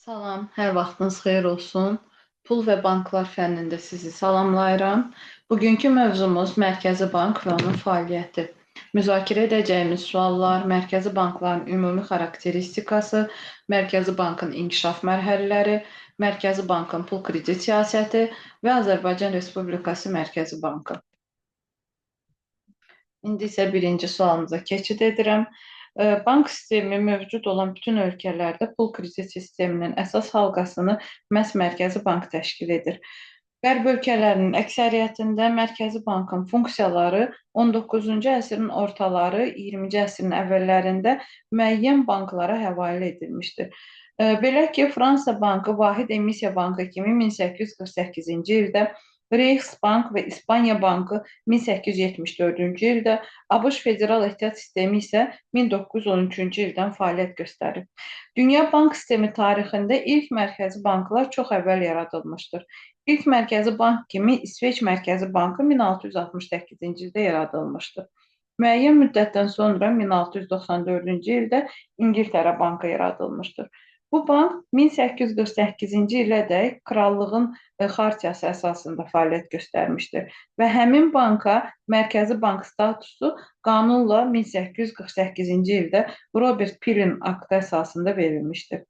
Salam, hər vaxtınız xeyir olsun. Pul və banklar fənnində sizi salamlayıram. Bugünkü mövzumuz Mərkəzi Bank və onun fəaliyyəti. Müzakirə edəcəyimiz suallar Mərkəzi bankların ümumi xarakteristikası, Mərkəzi Bankın inkişaf mərhələləri, Mərkəzi Bankın pul kredit siyasəti və Azərbaycan Respublikası Mərkəzi Bankı. İndi isə birinci sualımıza keçid edirəm. Bank sistemi mövcud olan bütün ölkələrdə pul kredit sisteminin əsas halqasını məhz Mərkəzi Bank təşkil edir. Qərb ölkələrinin əksəriyyətində Mərkəzi Bankın funksiyaları 19-cu əsrin ortaları, 20-ci əsrin əvvəllərində müəyyən banklara həvalə edilmişdir. Belə ki, Fransa Bankı Vahid Emissiya Bankı kimi 1848-ci ildə, Reichsbank və İspaniya Bankı 1874-cü ildə, ABŞ Federal Ehtiyat Sistemi isə 1913-cü ildən fəaliyyət göstərib. Dünya bank sistemi tarixində ilk mərkəzi banklar çox əvvəl yaradılmışdır. İlk mərkəzi bank kimi İsveç Mərkəzi Bankı 1668-ci ildə yaradılmışdır. Müəyyən müddətdən sonra 1694-cü ildə İngiltərə Bankı yaradılmışdır. Bu bank 1848-ci ilədək krallığın xartiyası əsasında fəaliyyət göstərmişdir və həmin banka Mərkəzi Bank statusu qanunla 1848-ci ildə Robert Pilin aktı əsasında verilmişdir.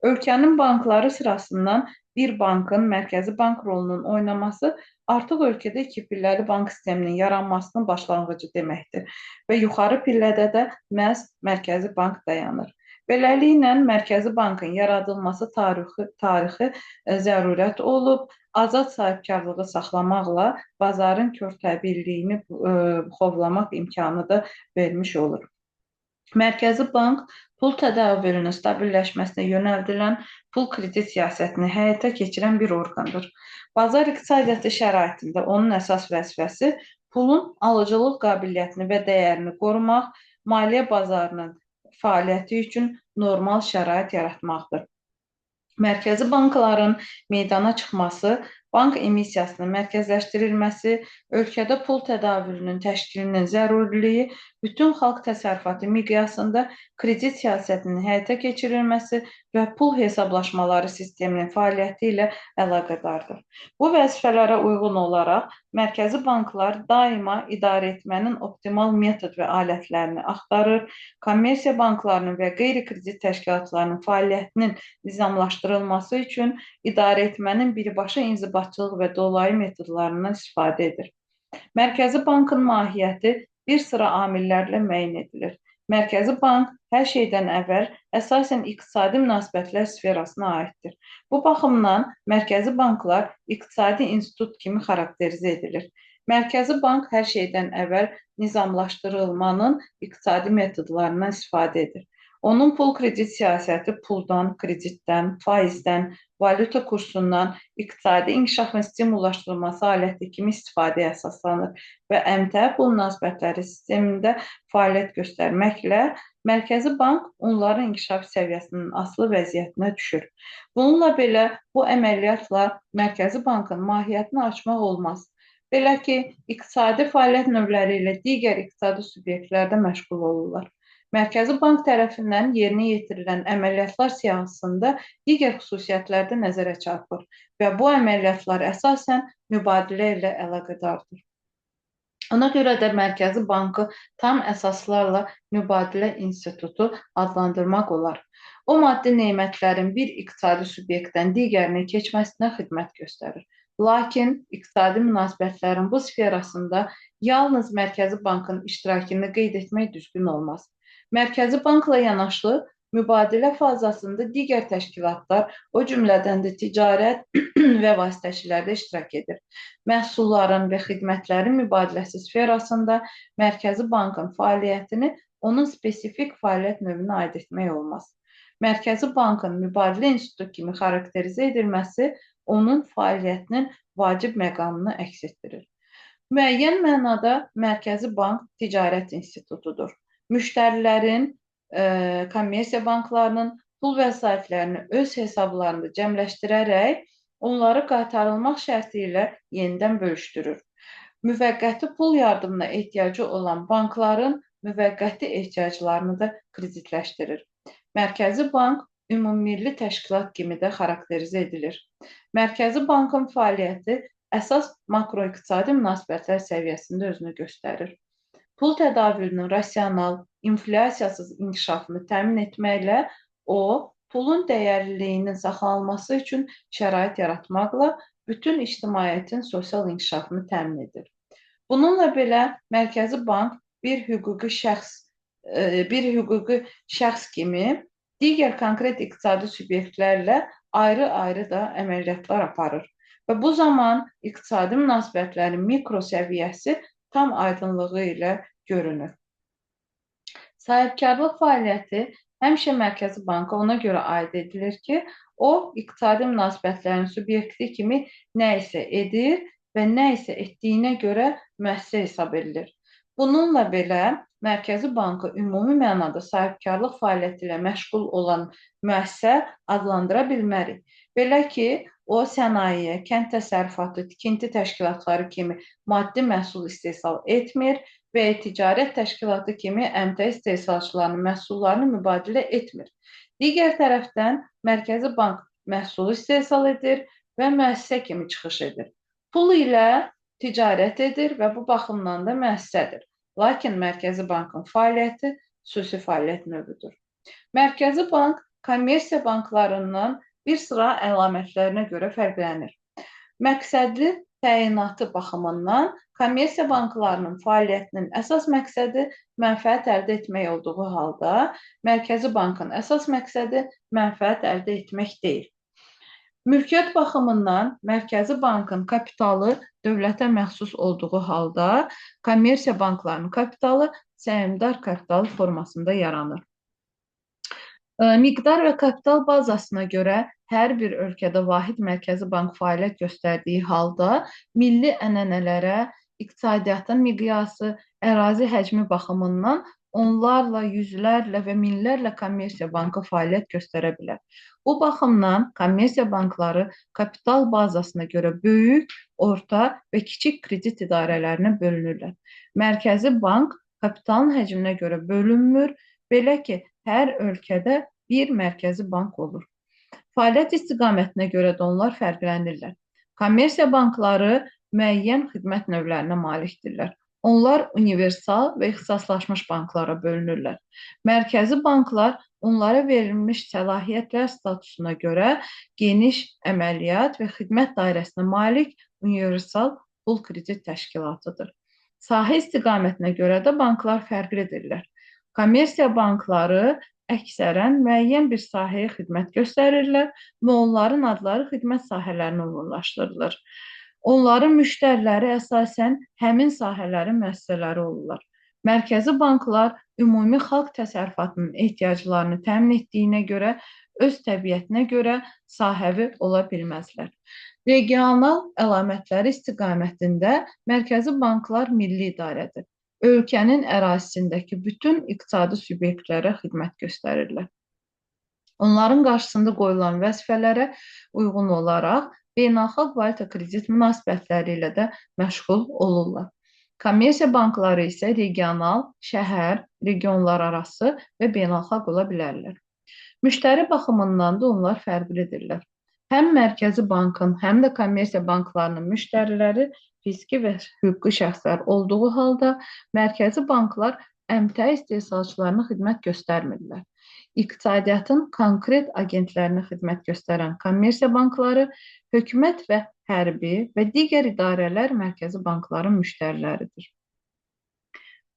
Ölkənin bankları sırasından bir bankın Mərkəzi Bank rolunun oynaması artıq ölkədə iki pilləli bank sisteminin yaranmasının başlanğıcı deməkdir və yuxarı pillədə də məhz Mərkəzi Bank dayanır. Beləliklə, Mərkəzi Bankın yaradılması tarixi zərurət olub, azad sahibkarlığı saxlamaqla bazarın körtəbirliyini xovlamaq imkanı da vermiş olur. Mərkəzi Bank pul tədavülünün stabilləşməsinə yönəldilən pul kredit siyasətini həyata keçirən bir orqandır. Bazar iqtisadiyyatı şəraitində onun əsas vəzifəsi pulun alıcılıq qabiliyyətini və dəyərini qorumaq, maliyyə bazarının fəaliyyəti üçün normal şərait yaratmaqdır. Mərkəzi bankların meydana çıxması, bank emissiyasının mərkəzləşdirilməsi, ölkədə pul tədavülünün təşkilinin zəruriliyi, bütün xalq təsərrüfatı miqyasında kredit siyasətinin həyata keçirilməsi və pul hesablaşmaları sisteminin fəaliyyəti ilə əlaqədardır. Bu vəzifələrə uyğun olaraq mərkəzi banklar daima idarəetmənin optimal metod və alətlərini axtarır, kommersiya banklarının və qeyri-kredit təşkilatlarının fəaliyyətinin nizamlaşdırılması üçün idarəetmənin birbaşa inzibatçılıq və dolayı metodlarından istifadə edir. Mərkəzi bankın mahiyyəti bir sıra amillərlə müəyyən edilir. Mərkəzi bank hər şeydən əvvəl əsasən iqtisadi münasibətlər sferasına aiddir. Bu baxımdan mərkəzi banklar iqtisadi institut kimi xarakterizə edilir. Mərkəzi bank hər şeydən əvvəl nizamlaşdırılmanın iqtisadi metodlarından istifadə edir. Onun pul kredit siyasəti puldan, kreditdən, faizdən, valyuta kursundan, iqtisadi inkişafın stimullaşdırılması aləti kimi istifadəyə əsaslanır və əmtəə pul münasibətləri sistemində fəaliyyət göstərməklə Mərkəzi Bank onların inkişaf səviyyəsinin asılı vəziyyətinə düşür. Bununla belə, bu əməliyyatla Mərkəzi Bankın mahiyyətini açmaq olmaz. Belə ki, iqtisadi fəaliyyət növləri ilə digər iqtisadi subyektlər də məşğul olurlar. Mərkəzi Bank tərəfindən yerinə yetirilən əməliyyatlar siyahısında digər xüsusiyyətlər də nəzərə çarpır və bu əməliyyatlar əsasən mübadilə ilə əlaqədardır. Ona görə də Mərkəzi Bankı tam əsaslarla mübadilə institutu adlandırmaq olar. O maddi nemətlərin bir iqtisadi subyektdən digərinə keçməsinə xidmət göstərir. Lakin iqtisadi münasibətlərin bu sferasında yalnız Mərkəzi Bankın iştirakını qeyd etmək düzgün olmaz. Mərkəzi Bankla yanaşı mübadilə fazasında digər təşkilatlar, o cümlədən də ticarət və vasitəçilər də iştirak edir. Məhsulların və xidmətlərin mübadiləsi sferasında Mərkəzi Bankın fəaliyyətini onun spesifik fəaliyyət növünə aid etmək olmaz. Mərkəzi Bankın mübadilə institutu kimi xarakterizə edilməsi onun fəaliyyətinin vacib məqamını əks etdirir. Müəyyən mənada Mərkəzi Bank ticarət institutudur. Müştərilərin, kommersiya banklarının pul vəsaitlərini öz hesablarında cəmləşdirərək onları qaytarılmaq şərti ilə yenidən bölüşdürür. Müvəqqəti pul yardımına ehtiyacı olan bankların müvəqqəti ehtiyaclarını da kreditləşdirir. Mərkəzi Bank ümummilli təşkilat kimi də xarakterizə edilir. Mərkəzi Bankın fəaliyyəti əsas makroiqtisadi münasibətlər səviyyəsində özünü göstərir. Pul tədavülünün rasional, inflyasiyasız inkişafını təmin etməklə o, pulun dəyərliliyinin saxlanılması üçün şərait yaratmaqla bütün ictimaiyyətin sosial inkişafını təmin edir. Bununla belə Mərkəzi Bank bir hüquqi şəxs kimi digər konkret iqtisadi subyektlərlə ayrı-ayrı da əməliyyatlar aparır. Və bu zaman iqtisadi münasibətlərin mikro səviyyəsi tam aydınlığı ilə görünür. Sahibkarlıq fəaliyyəti həmişə Mərkəzi Banka ona görə aid edilir ki, o, iqtisadi münasibətlərin subyekti kimi nə isə edir və nə isə etdiyinə görə müəssisə hesab edilir. Bununla belə, Mərkəzi Bankı ümumi mənada sahibkarlıq fəaliyyəti ilə məşğul olan müəssisə adlandıra bilmərik. Belə ki, o, sənaye, kənd təsərrüfatı, tikinti təşkilatları kimi maddi məhsul istehsal etmir və ticarət təşkilatı kimi əmtəə istehsalçılarının məhsullarını mübadilə etmir. Digər tərəfdən, Mərkəzi Bank məhsulu istehsal edir və müəssisə kimi çıxış edir. Pul ilə ticarət edir və bu baxımdan da müəssisədir. Lakin Mərkəzi Bankın fəaliyyəti xüsusi fəaliyyət növüdür. Mərkəzi Bank kommersiya banklarından bir sıra əlamətlərinə görə fərqlənir. Məqsədli təyinatı baxımından kommersiya banklarının fəaliyyətinin əsas məqsədi mənfəət əldə etmək olduğu halda, Mərkəzi Bankın əsas məqsədi mənfəət əldə etmək deyil. Mülkiyyət baxımından Mərkəzi Bankın kapitalı dövlətə məxsus olduğu halda, kommersiya banklarının kapitalı səhmdar kapitalı formasında yaranır. Miqdar və kapital bazasına görə hər bir ölkədə vahid Mərkəzi Bank fəaliyyət göstərdiyi halda milli ənənələrə, iqtisadiyyatın miqyası, ərazi həcmi baxımından onlarla, yüzlərlə və minlərlə kommersiya bankı fəaliyyət göstərə bilər. Bu baxımdan kommersiya bankları kapital bazasına görə böyük, orta və kiçik kredit idarələrinə bölünürlər. Mərkəzi bank kapitalın həcminə görə bölünmür, belə ki, hər ölkədə bir mərkəzi bank olur. Fəaliyyət istiqamətinə görə də onlar fərqlənirlər. Kommersiya bankları müəyyən xidmət növlərinə malikdirlər. Onlar universal və ixtisaslaşmış banklara bölünürlər. Mərkəzi banklar onlara verilmiş səlahiyyətlər statusuna görə geniş əməliyyat və xidmət dairəsinə malik universal pul kredit təşkilatıdır. Sahə istiqamətinə görə də banklar fərqlidirlər. Kommersiya bankları əksərən müəyyən bir sahəyə xidmət göstərirlər və onların adları xidmət sahələrinə uyğunlaşdırılır. Onların müştəriləri əsasən həmin sahələrin müəssisələri olurlar. Mərkəzi banklar ümumi xalq təsərrüfatının ehtiyaclarını təmin etdiyinə görə öz təbiətinə görə sahəvi ola bilməzlər. Regional əlamətləri istiqamətində mərkəzi banklar milli idarədir. Ölkənin ərazisindəki bütün iqtisadi subyektlərə xidmət göstərirlər. Onların qarşısında qoyulan vəzifələrə uyğun olaraq beynəlxalq valyuta kredit münasibətləri ilə də məşğul olurlar. Kommersiya bankları isə regional, şəhər, regionlararası və beynəlxalq ola bilərlər. Müştəri baxımından da onlar fərqlidirlər. Həm Mərkəzi Bankın, həm də kommersiya banklarının müştəriləri fiziki və hüquqi şəxslər olduğu halda mərkəzi banklar əmtəə istehsalçılarına xidmət göstərmirlər. İqtisadiyyatın konkret agentlərinə xidmət göstərən kommersiya bankları, hökumət və hərbi və digər idarələr mərkəzi bankların müştəriləridir.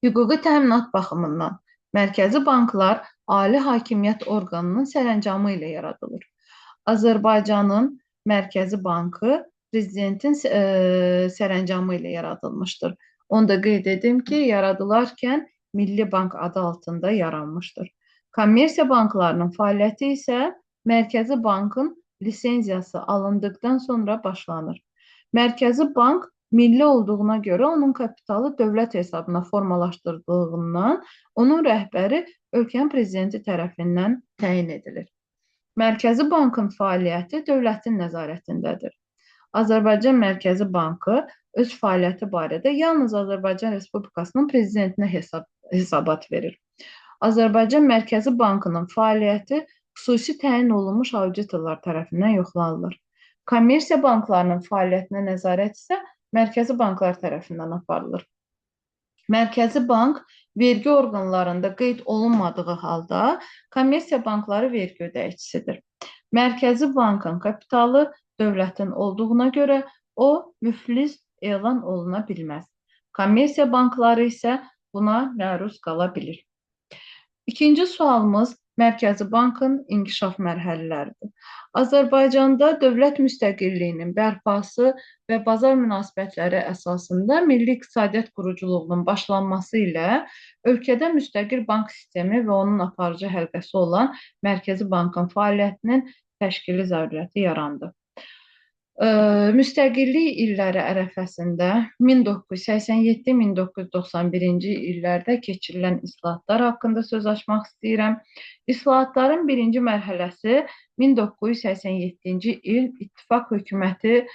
Hüquqi təminat baxımından mərkəzi banklar ali hakimiyyət orqanının sərəncamı ilə yaradılır. Azərbaycanın Mərkəzi Bankı prezidentin sərəncamı ilə yaradılmışdır. Onu da qeyd edim ki, yaradılarkən Milli Bank adı altında yaranmışdır. Kommersiya banklarının fəaliyyəti isə Mərkəzi Bankın lisenziyası alındıqdan sonra başlanır. Mərkəzi Bank milli olduğuna görə onun kapitalı dövlət hesabına formalaşdırıldığından onun rəhbəri ölkənin prezidenti tərəfindən təyin edilir. Mərkəzi Bankın fəaliyyəti dövlətin nəzarətindədir. Azərbaycan Mərkəzi Bankı öz fəaliyyəti barədə yalnız Azərbaycan Respublikasının prezidentinə hesabat verir. Azərbaycan Mərkəzi Bankının fəaliyyəti xüsusi təyin olunmuş auditorlar tərəfindən yoxlanılır. Kommersiya banklarının fəaliyyətinə nəzarət isə mərkəzi banklar tərəfindən aparılır. Mərkəzi bank vergi orqanlarında qeyd olunmadığı halda kommersiya bankları vergi ödəyicisidir. Mərkəzi bankın kapitalı dövlətin olduğuna görə o müflis elan oluna bilməz. Kommersiya bankları isə buna məruz qala bilir. İkinci sualımız Mərkəzi Bankın inkişaf mərhələləridir. Azərbaycanda dövlət müstəqilliyinin bərpası və bazar münasibətləri əsasında milli iqtisadiyyat quruculuğunun başlanması ilə ölkədə müstəqil bank sistemi və onun aparıcı həlqəsi olan Mərkəzi Bankın fəaliyyətinin təşkili zərurəti yarandı. Müstəqillik illəri ərəfəsində 1987-1991-ci illərdə keçirilən islahatlar haqqında söz açmaq istəyirəm. İslahatların birinci mərhələsi 1987-ci il İttifaq hökuməti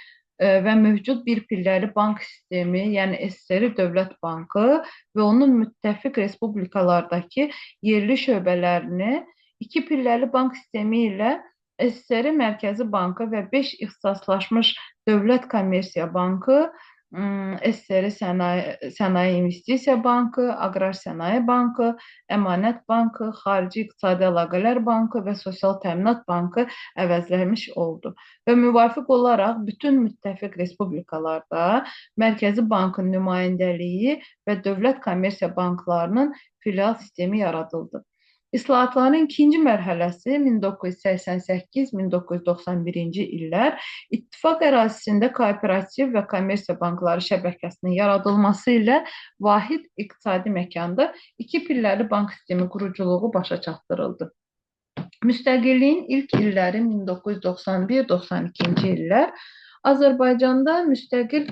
və mövcud bir pilləli bank sistemi, yəni SSRİ Dövlət Bankı və onun müttəfiq respublikalardakı yerli şöbələrini iki pilləli bank sistemi ilə SSRİ Mərkəzi Bankı və 5 ixtisaslaşmış Dövlət Kommersiya Bankı, SSRİ Sənaye İnvestisiya Bankı, Aqrar Sənaye Bankı, Əmanət Bankı, Xarici İqtisadi Əlaqələr Bankı və Sosial Təminat Bankı əvəzləmiş oldu. Və müvafiq olaraq bütün müttəfiq respublikalarda Mərkəzi Bankın nümayəndəliyi və dövlət kommersiya banklarının filial sistemi yaradıldı. İslahatların ikinci mərhələsi 1988-1991-ci illər İttifaq ərazisində kooperativ və kommersiya bankları şəbəkəsinin yaradılması ilə vahid iqtisadi məkanda iki pilləli bank sistemi quruculuğu başa çatdırıldı. Müstəqilliyin ilk illəri 1991-92-ci illər Azərbaycanda müstəqil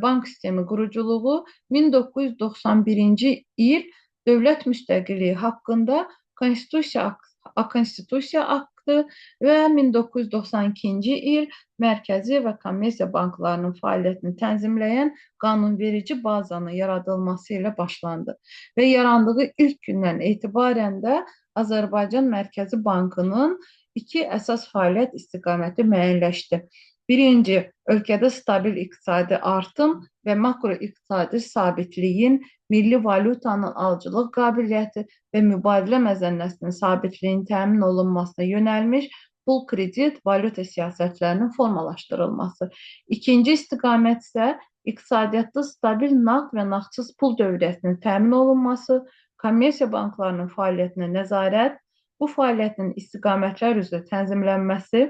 bank sistemi quruculuğu 1991-ci il dövlət müstəqilliyi haqqında Konstitusiya aktı və 1992-ci il mərkəzi və kommersiya banklarının fəaliyyətini tənzimləyən qanunverici bazanın yaradılması ilə başlandı. Və yarandığı ilk gündən etibarən də Azərbaycan Mərkəzi Bankının iki əsas fəaliyyət istiqaməti müəyyənləşdi. Birinci, ölkədə stabil iqtisadi artım və makroiqtisadi sabitliyin, milli valyutanın alıcılıq qabiliyyəti və mübadilə məzənnəsinin sabitliyinin təmin olunmasına yönəlmiş pul, kredit, valyuta siyasətlərinin formalaşdırılması. İkinci istiqamət isə iqtisadiyyatda stabil nağd və nağdsız pul dövriyyəsinin təmin olunması, kommersiya banklarının fəaliyyətinə nəzarət, bu fəaliyyətin istiqamətlər üzrə tənzimlənməsi,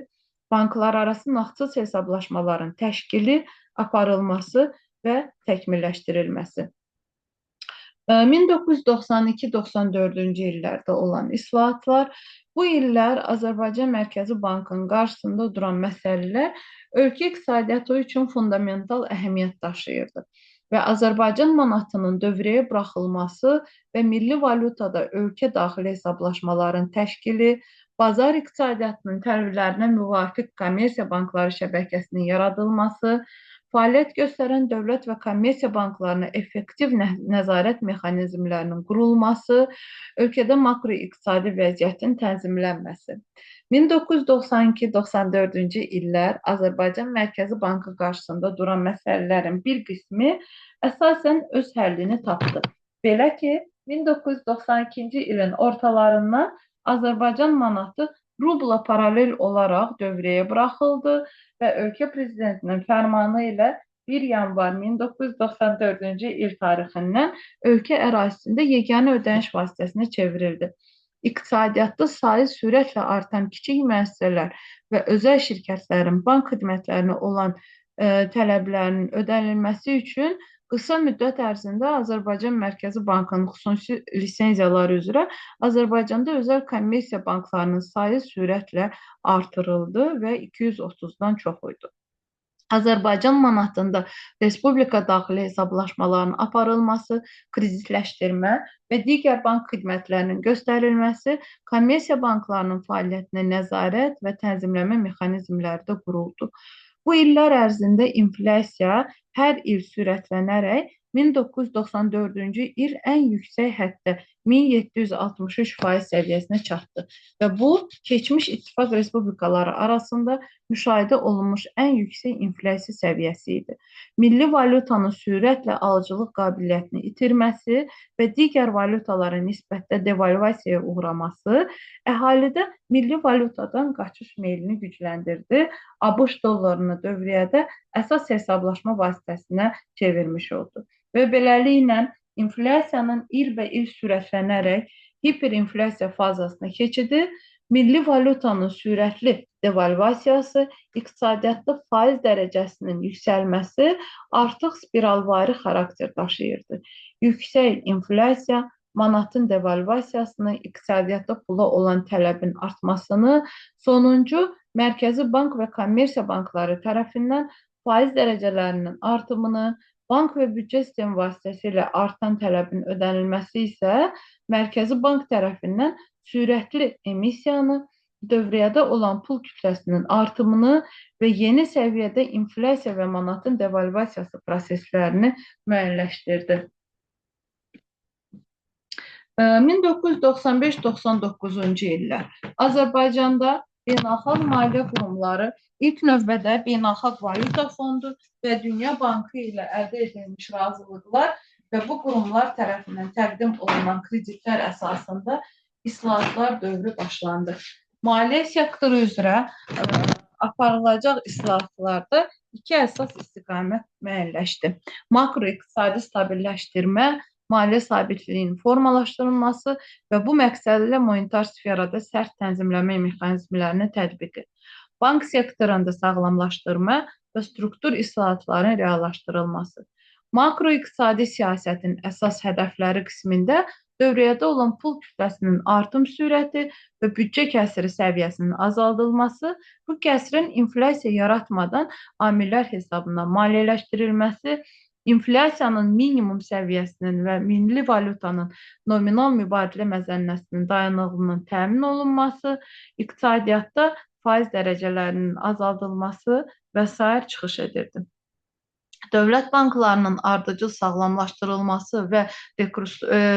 banklararası nağdsız hesablaşmaların təşkili, aparılması və təkmilləşdirilməsi. 1992-94-cü illərdə olan islahatlar, bu illər Azərbaycan Mərkəzi Bankının qarşısında duran məsələlər ölkə iqtisadiyyatı üçün fundamental əhəmiyyət daşıyırdı və Azərbaycan manatının dövrəyə buraxılması və milli valyutada ölkə daxili hesablaşmaların təşkili, bazar iqtisadiyyatının tələblərinə müvafiq kommersiya bankları şəbəkəsinin yaradılması, fəaliyyət göstərən dövlət və kommersiya banklarına effektiv nəzarət mexanizmlərinin qurulması, ölkədə makroiqtisadi vəziyyətin tənzimlənməsi. 1992-94-cü illər Azərbaycan Mərkəzi Bankı qarşısında duran məsələlərin bir qismi əsasən öz həllini tapdı. Belə ki, 1992-ci ilin ortalarından Azərbaycan manatı rubla paralel olaraq dövrəyə buraxıldı və ölkə prezidentinin fərmanı ilə 1 yanvar 1994-cü il tarixindən ölkə ərazisində yeganə ödəniş vasitəsinə çevrildi. İqtisadiyyatda sayı sürətlə artan kiçik müəssisələr və özəl şirkətlərin bank xidmətlərinə olan tələblərinin ödənilməsi üçün qısa müddət ərzində Azərbaycan Mərkəzi Bankının xüsusi lisenziyaları üzrə Azərbaycanda özəl kommersiya banklarının sayı sürətlə artırıldı və 230-dan çox idi. Azərbaycan manatında respublika daxili hesablaşmaların aparılması, kreditləşdirmə və digər bank xidmətlərinin göstərilməsi, kommersiya banklarının fəaliyyətinə nəzarət və tənzimləmə mexanizmləri də quruldu. Bu illər ərzində inflyasiya hər il sürətlənərək 1994-cü il ən yüksək həddə 1763% səviyyəsinə çatdı və bu, keçmiş İttifaq respublikaları arasında müşahidə olunmuş ən yüksək inflyasiya səviyyəsi idi. Milli valyutanın sürətlə alıcılıq qabiliyyətini itirməsi və digər valyutalara nisbətdə devalvasiyaya uğraması əhalidə milli valyutadan qaçış meylini gücləndirdi, ABŞ dollarını dövriyyədə əsas hesablaşma vasitəsinə çevirmiş oldu. Və beləliklə inflyasiyanın ilbəil sürətlənərək hiperinflyasiya fazasına keçidi, milli valyutanın sürətli devalvasiyası, iqtisadiyyatda faiz dərəcəsinin yüksəlməsi artıq spiralvari xarakter daşıyırdı. Yüksək inflyasiya manatın devalvasiyasını, iqtisadiyyatda pula olan tələbin artmasını, sonuncu Mərkəzi Bank və kommersiya bankları tərəfindən faiz dərəcələrinin artımını, bank və büdcə sistemi vasitəsilə artan tələbin ödənilməsi isə Mərkəzi Bank tərəfindən sürətli emissiyanı, dövriyyədə olan pul kütləsinin artımını və yeni səviyyədə inflyasiya və manatın devalvasiyası proseslərini müəyyənləşdirdi. 1995-99-cu illər Azərbaycanda beynəlxalq maliyyə qurumları ilk növbədə Beynəlxalq Valyuta Fondu və Dünya Bankı ilə əldə edilmiş razılıqlar və bu qurumlar tərəfindən təqdim olunan kreditlər əsasında islahatlar dövrü başlandı. Maliyyə sektoru üzrə aparılacaq islahatlarda iki əsas istiqamət müəyyənləşdi. Makroiqtisadi stabilləşdirmə, maliyyə sabitliyinin formalaşdırılması və bu məqsədlə monetar sferada sərt tənzimləmə mexanizmlərinin tətbiqi. Bank sektorunda sağlamlaşdırma və struktur islahatların reallaşdırılması. Makroiqtisadi siyasətin əsas hədəfləri qismində dövriyyədə olan pul kütləsinin artım sürəti və büdcə kəsri səviyyəsinin azaldılması, bu kəsrin inflyasiya yaratmadan amillər hesabına maliyyələşdirilməsi, inflyasiyanın minimum səviyyəsinin və milli valyutanın nominal mübadilə məzənnəsinin dayanıqlığının təmin olunması, iqtisadiyyatda faiz dərəcələrinin azaldılması və sair çıxış edirdi. Dövlət banklarının ardıcıl sağlamlaşdırılması və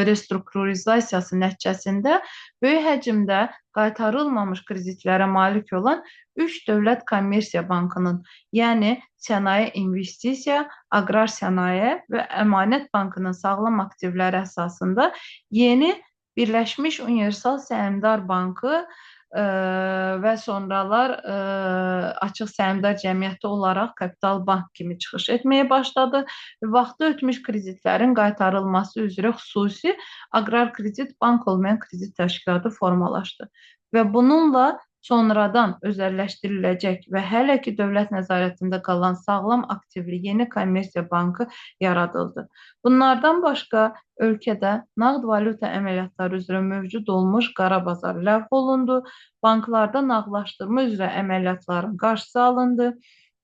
restrukturizasiyası nəticəsində böyük həcmdə qaytarılmamış kreditlərə malik olan 3 dövlət kommersiya bankının, yəni Sənaye İnvestisiya, Aqrar Sənaye və Əmanət Bankının sağlam aktivləri əsasında yeni Birləşmiş Universal Səhmdar Bankı və sonralar açıq səhmdar cəmiyyəti olaraq Kapital Bank kimi çıxış etməyə başladı. Vaxtı ötmüş kreditlərin qaytarılması üzrə xüsusi Aqrar Kredit Bank olmayan kredit təşkilatı formalaşdı. Və bununla sonradan özəlləşdiriləcək və hələ ki dövlət nəzarətində qalan sağlam aktivli yeni kommersiya bankı yaradıldı. Bunlardan başqa ölkədə nağd valyuta əməliyyatları üzrə mövcud olmuş qara bazar ləğv olundu, banklarda nağdlaşdırma üzrə əməliyyatların qarşısı alındı,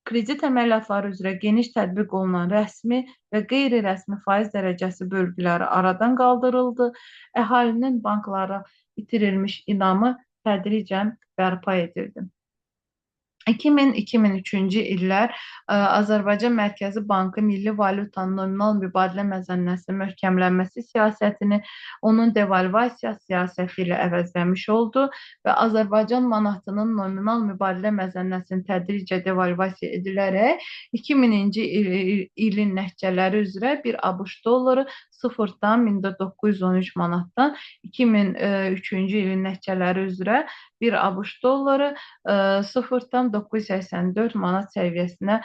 kredit əməliyyatları üzrə geniş tətbiq olunan rəsmi və qeyri-rəsmi faiz dərəcəsi bölgüləri aradan qaldırıldı, əhalinin banklara itirilmiş inamı tədricən bərpa edildi. 2000-2003-cü illər Azərbaycan Mərkəzi Bankı milli valyutanın nominal mübadilə məzənnəsinin möhkəmlənməsi siyasətini onun devalvasiya siyasəti ilə əvəzləmiş oldu və Azərbaycan manatının nominal mübadilə məzənnəsinin tədricə devalvasiya edilərək 2000-ci ilin nəticələri üzrə bir ABŞ dolları 0,913 manatdan 2003-cü ilin nəticələri üzrə bir ABŞ dolları 0,984 manat səviyyəsinə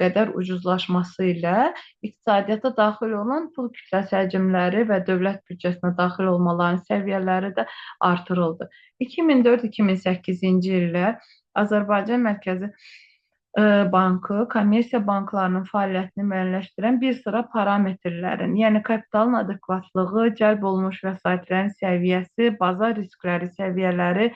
qədər ucuzlaşması ilə iqtisadiyyata daxil olan pul kütləsi həcmləri və dövlət büdcəsinə daxil olmaların səviyyələri də artırıldı. 2004-2008-ci illər Azərbaycan Mərkəzi Bankı kommersiya banklarının fəaliyyətini müəyyənləşdirən bir sıra parametrlərin, yəni kapitalın adekvatlığı, cəlb olunmuş vəsaitlərin səviyyəsi, bazar riskləri səviyyələri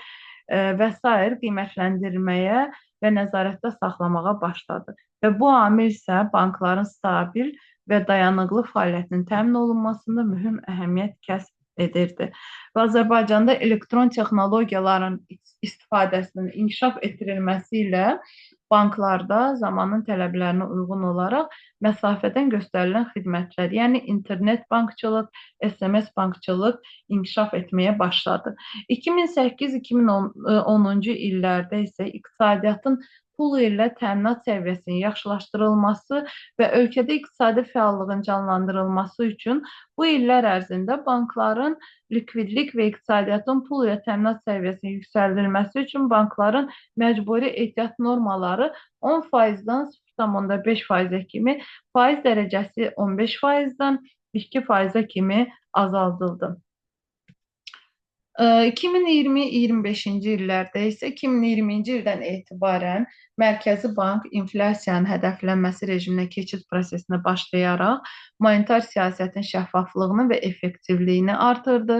və sair qiymətləndirməyə və nəzarətdə saxlamağa başladı. Və bu amil isə bankların stabil və dayanıqlı fəaliyyətinin təmin olunmasında mühüm əhəmiyyət kəsb edirdi. Və Azərbaycanda elektron texnologiyaların istifadəsinin inkişaf etdirilməsi ilə Banklarda zamanın tələblərinə uyğun olaraq məsafədən göstərilən xidmətlər, yəni internet bankçılıq, SMS bankçılıq inkişaf etməyə başladı. 2008-2010-cu illərdə isə iqtisadiyyatın pul ilə təminat səviyyəsinin yaxşılaşdırılması və ölkədə iqtisadi fəallığın canlandırılması üçün bu illər ərzində bankların likvidlik və iqtisadiyyatın pul ilə təminat səviyyəsinin yüksəldilməsi üçün bankların məcburi ehtiyat normaları 10%-dən 0,5%-ə kimi, faiz dərəcəsi 15%-dən 2%-ə kimi azaldıldı. 2020-25-ci illərdə isə 2020-ci ildən etibarən Mərkəzi Bank inflyasiyanın hədəflənməsi rejiminə keçid prosesinə başlayaraq monetar siyasətin şəffaflığını və effektivliyini artırdı.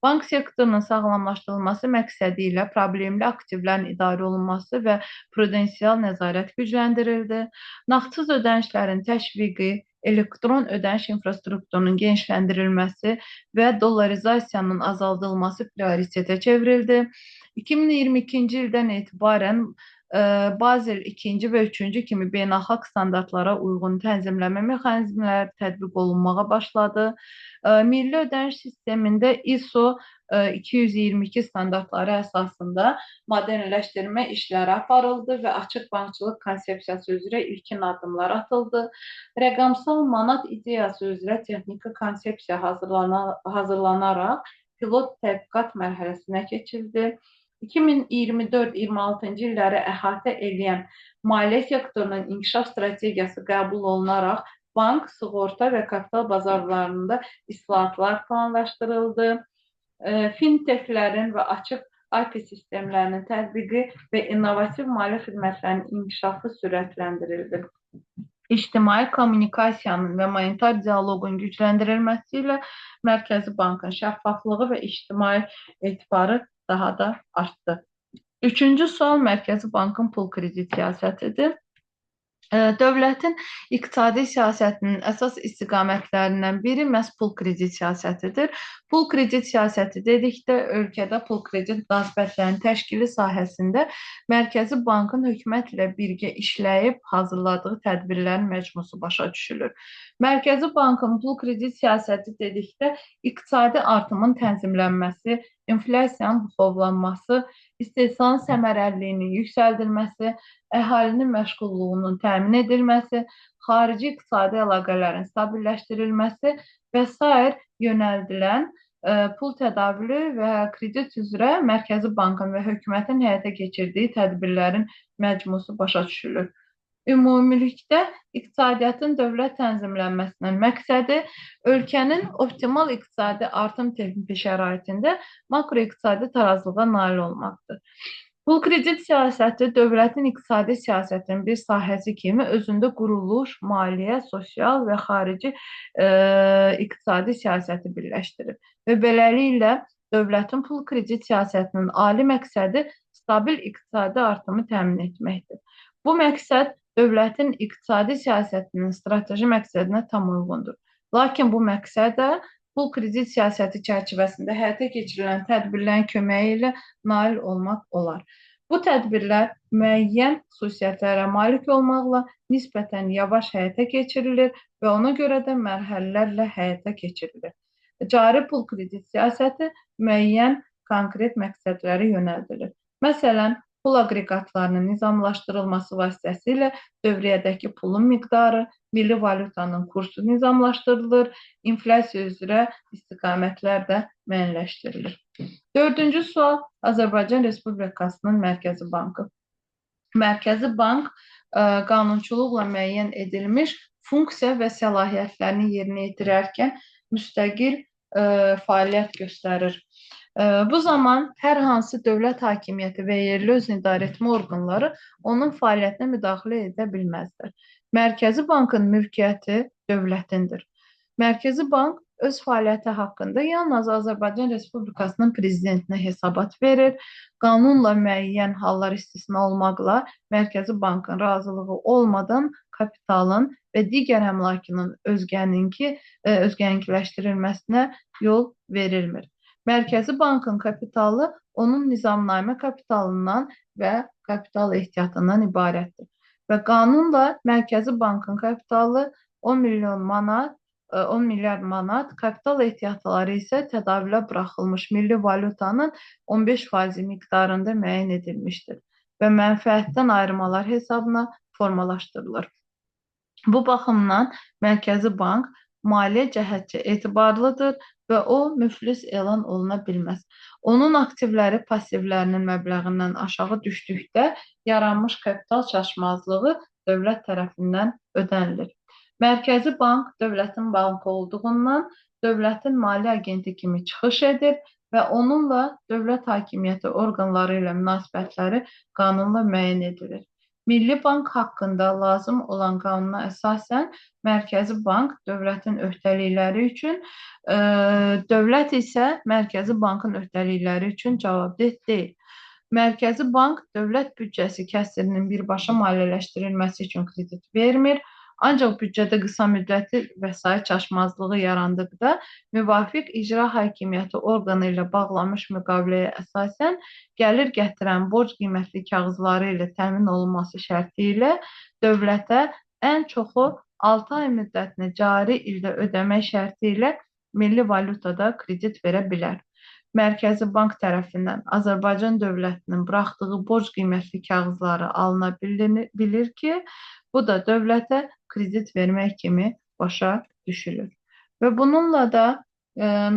Bank sektorunun sağlamlaşdırılması məqsədi ilə problemli aktivlərin idarə olunması və prudensial nəzarət gücləndirildi. Nağdsız ödənişlərin təşviqi, elektron ödəniş infrastrukturunun genişləndirilməsi və dollarizasiyanın azaldılması prioritetə çevrildi. 2022-ci ildən etibarən Basel 2-ci və 3-cü kimi beynəlxalq standartlara uyğun tənzimləmə mexanizmləri tətbiq olunmağa başladı. Milli ödəniş sistemində ISO 222 standartları əsasında modernləşdirmə işləri aparıldı və açıq bankçılıq konsepsiyası üzrə ilkin addımlar atıldı. Rəqəmsal manat ideyası üzrə texniki konsepsiya hazırlanaraq pilot tədqiqat mərhələsinə keçildi. 2024-26-cı illəri əhatə eləyən maliyyə sektorunun inkişaf strategiyası qəbul olunaraq bank, sığorta və kapital bazarlarında islahatlar planlaşdırıldı. Fintechlərin və açıq API sistemlərinin tətbiqi və innovativ maliyyə xidmətlərinin inkişafı sürətləndirildi. İctimai kommunikasiyanın və monetar dialoqun gücləndirilməsi ilə Mərkəzi Bankın şəffaflığı və ictimai etibarı daha da artdı. Üçüncü sual Mərkəzi Bankın pul kredit siyasətidir. Dövlətin iqtisadi siyasətinin əsas istiqamətlərindən biri məhz pul kredit siyasətidir. Pul kredit siyasəti dedikdə ölkədə pul kredit münasibətlərinin təşkili sahəsində Mərkəzi Bankın hökumət ilə birgə işləyib hazırladığı tədbirlərin məcmusu başa düşülür. Mərkəzi Bankın pul kredit siyasəti dedikdə iqtisadi artımın tənzimlənməsi, inflyasiyanın buxovlanması, istehsalın səmərəliliyinin yüksəldilməsi, əhalinin məşğulluğunun təmin edilməsi, xarici iqtisadi əlaqələrin stabilləşdirilməsi və sair yönəldilən pul tədavülü və kredit üzrə Mərkəzi Bankın və hökumətin həyata keçirdiyi tədbirlərin məcmusu başa düşülür. Ümumilikdə iqtisadiyyatın dövlət tənzimlənməsinin məqsədi ölkənin optimal iqtisadi artım tempi şəraitində makroiqtisadi tarazlığa nail olmaqdır. Pul kredit siyasəti dövlətin iqtisadi siyasətinin bir sahəsi kimi özündə quruluş, maliyyə, sosial və xarici iqtisadi siyasəti birləşdirir və beləliklə dövlətin pul kredit siyasətinin ali məqsədi stabil iqtisadi artımı təmin etməkdir. Bu məqsəd dövlətin iqtisadi siyasətinin strateji məqsədinə tam uyğundur. Lakin bu məqsədə pul kredit siyasəti çərçivəsində həyata keçirilən tədbirlərin köməyi ilə nail olmaq olar. Bu tədbirlər müəyyən xüsusiyyətlərə malik olmaqla nisbətən yavaş həyata keçirilir və ona görə də mərhələlərlə həyata keçirilir. Cari pul kredit siyasəti müəyyən konkret məqsədlərə yönəldilir. Məsələn, pul aqreqatlarının nizamlaşdırılması vasitəsilə dövriyyədəki pulun miqdarı, milli valyutanın kursu nizamlaşdırılır, inflyasiya üzrə istiqamətlər də müəyyənləşdirilir. Dördüncü sual Azərbaycan Respublikasının Mərkəzi Bankı. Mərkəzi Bank qanunçuluqla müəyyən edilmiş funksiya və səlahiyyətlərini yerinə yetirərkən müstəqil fəaliyyət göstərir. Bu zaman hər hansı dövlət hakimiyyəti və yerli özünü idarəetmə orqanları onun fəaliyyətinə müdaxilə edə bilməzlər. Mərkəzi Bankın mülkiyyəti dövlətindir. Mərkəzi Bank öz fəaliyyəti haqqında yalnız Azərbaycan Respublikasının prezidentinə hesabat verir. Qanunla müəyyən hallar istisna olmaqla Mərkəzi Bankın razılığı olmadan kapitalın və digər əmlakının özgəninkiləşdirilməsinə yol verilmir. Mərkəzi Bankın kapitalı onun nizamnamə kapitalından və kapital ehtiyatından ibarətdir. Və qanunla Mərkəzi Bankın kapitalı 10 milyon manat, 10 milyard manat, kapital ehtiyatları isə tədavülə buraxılmış milli valyutanın 15% miqdarında müəyyən edilmişdir və mənfəətdən ayırmalar hesabına formalaşdırılır. Bu baxımdan Mərkəzi Bank maliyyə cəhətcə etibarlıdır və o müflis elan oluna bilməz. Onun aktivləri passivlərinin məbləğindən aşağı düşdükdə yaranmış kapital çatışmazlığı dövlət tərəfindən ödənilir. Mərkəzi Bank dövlətin bankı olduğundan dövlətin maliyyə agenti kimi çıxış edir və onunla dövlət hakimiyyəti orqanları ilə münasibətləri qanunla müəyyən edilir. Milli Bank haqqında lazım olan qanuna əsasən Mərkəzi Bank dövlətin öhdəlikləri üçün, dövlət isə Mərkəzi Bankın öhdəlikləri üçün cavabdeh deyil. Mərkəzi Bank dövlət büdcəsi kəsrinin birbaşa maliyyələşdirilməsi üçün kredit vermir. Ancaq büdcədə qısa müddətli vəsait çatışmazlığı yarandıqda müvafiq icra hakimiyyəti orqanı ilə bağlanmış müqaviləyə əsasən gəlir gətirən borc qiymətli kağızları ilə təmin olunması şərti ilə dövlətə ən çoxu 6 ay müddətini cari ildə ödəmək şərti ilə milli valyutada kredit verə bilər. Mərkəzi Bank tərəfindən Azərbaycan dövlətinin buraxdığı borc qiymətli kağızları alına bilir ki, bu da dövlətə kredit vermək kimi başa düşülür. Və bununla da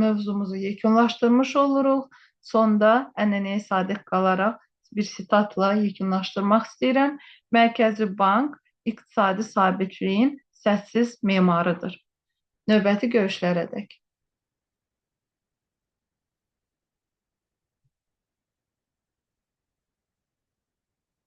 mövzumuzu yekunlaşdırmış oluruq. Sonda ənənəyə sadiq qalaraq bir sitatla yekunlaşdırmaq istəyirəm. Mərkəzi Bank iqtisadi sabitliyin səssiz memarıdır. Növbəti görüşlərədək.